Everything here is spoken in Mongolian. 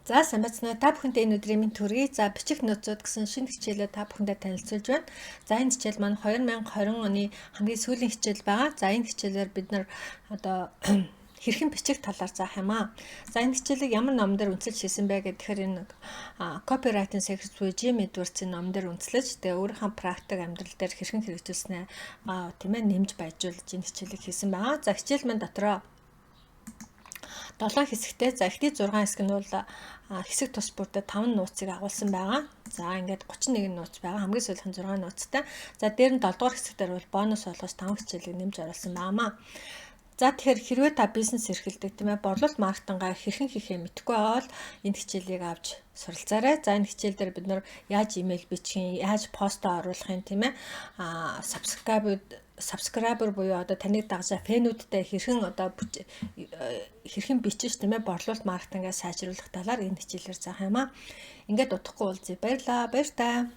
За, сайн байцгаана уу? Та бүхэндээ энэ өдрийн мэнд хүргэе. За, бичих нөөцүүд гэсэн шинэ хичээлээ та бүхэндээ танилцуулж байна. За, энэ хичээл маань 2020 оны хамгийн сүүлийн хичээл байгаа. За, энэ хичээлээр бид нар одоо хэрхэн бичих талаар заах юм аа. За, энэ хичээлийг ямар ном дээр үндэслэж хийсэн бэ гэхээр энэ Copywriting Secrets буюу Jim Edwards-ийн ном дээр үндэслэж, тэгээ өөрийнхөө практик амьдрал дээр хэрхэн хэрэгжүүлснээ, тийм ээ, нэмж баяжуулж энэ хичээлийг хийсэн байгаа. За, хичээл маань дотроо 7 хэсэгтэй. За, эхний 6 хэсэг нь бол хэсэг тус бүрдээ 5 нууцыг агуулсан байгаа. За, ингээд 31 нууц байгаа. Хамгийн сүүлийнх нь 6 нууцтай. За, дээр нь 7 дугаар хэсэг дээр бол бонус болгож 5 хичээлийг нэмж оруулсан байнамаа. За, тэгэхээр хэрвээ та бизнес эрхэлдэг, тийм ээ, борлуулалт маркетингаа хэрхэн хийхээ мэдэхгүй бол энэ хичээлийг авч суралцаарай. За, энэ хичээл дээр бид нар яаж имэйл бичих юм, яаж постоо оруулах юм, тийм ээ, subscriber буюу одоо таныг дагаж fan үүдтэй хэрхэн одоо хэрхэн бичиж, тийм ээ, борлуулалт маркетингаа сайжруулах талаар энэ хичээлээр заах юм аа. Ингээд удахгүй уулзъя. Баярлалаа. Баяртай.